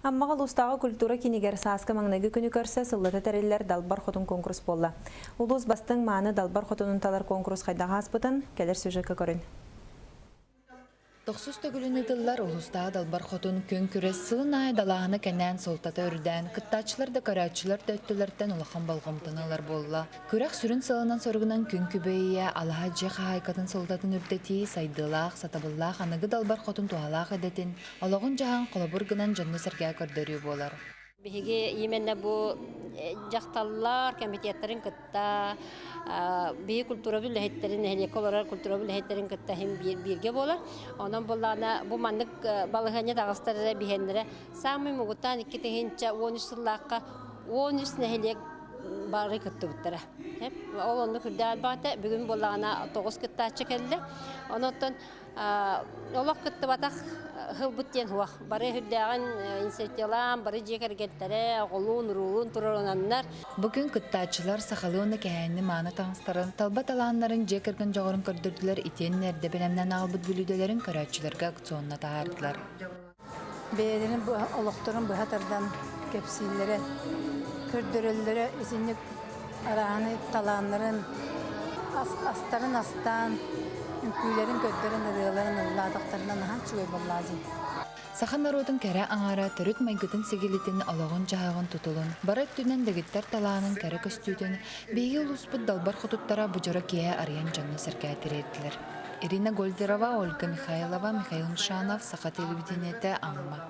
Аммаҕа улуустааҕы культура киинигэр сааскы маҥнайгы күнү көрсө сыллата тэриллэр Далбар Хотун конкурс буолла. Улуус бастыҥ мааны Далбар Хотунун талар конкурс хайдах ааспытын кэлэр сюжекка көрүн. Тохсус төгүлүн ыытыллар улуустааҕы Далбар Хотун күн күрэс сылын аайы далааһына кэнээн суолтата үрдээн, кыттааччылар да көрөөччүлэр да өттүлэртэн улахан болҕомтону ылар буолла. Күрэх сүрүн сыалынан-соругунан күн күбэйэ алаһа дьиэ хаһаайкатын суолтатын үрдэтии, сайдыылаах, сатабыллаах аныгы Далбар Хотун туһалаах идэтин, олоҕун-дьаһаҕын холобур гынан дьону-сэргэҕэ көрдөрүү буолар. Биһиги именно бу дьахталлар комитеттарын кытта биһи культура үлэһиттэрин, нэһилиэккэ олорор культура үлэһиттэрин кытта иһин бииргэ буолар. Онон буоллаҕына бу маннык балаһыанньа таҕыстар эрэ биһиэннэрэ саамай мугутаан 2013 сыллаахха 13 нэһилиэк бары кыттыбыттара. Ол оннук үрдээн баҕата бүгүн буоллаҕына 9 кыттааччы кэллэ. Онон Олох кыттыбатах һылбыт диэн суох. Бары үрдээҕин инициативалаан, бары дьиэ кэргэттэрэ, оҕолуун, уруулуун туруорунаннар. Бу күн кыттааччылар сахалыы уонна кэһээнни мааны таҥастарын, талба талааннарын, дьиэ кэргэн дьоҕурун көрдөрдүлэр итиэннэ эрдэ бэлэмнээн аҕалбыт бүлүүделэрин көрөөччүлэргэ аукционна таһаардылар. Бэйэлэрин олохторун быһа тардан кэпсииллэрэ, көрдөрөллөрө итинник арааһынай талааннарын, астарын астаан, үҥкүүлэрин көрдөрөн ырыаларын ыллаатахтарына наһаа үчүгэй буоллаа дии. Саха норуотун кэрэ аҥаара төрүт майгытын-сигилитин, олоҕун-дьаһаҕын тутулун, бары өттүнэн дэгиттэр талаанын кэрэ көстүүтүн биһиги улууспут далбар хотуттара бу дьоро киэһэ арыйан дьоҥҥо сэргээтириэрдилэр. Ирина Гольдерова, Ольга Михайлова, Михаил Мшанов, Саха телевидениетэ, Амма.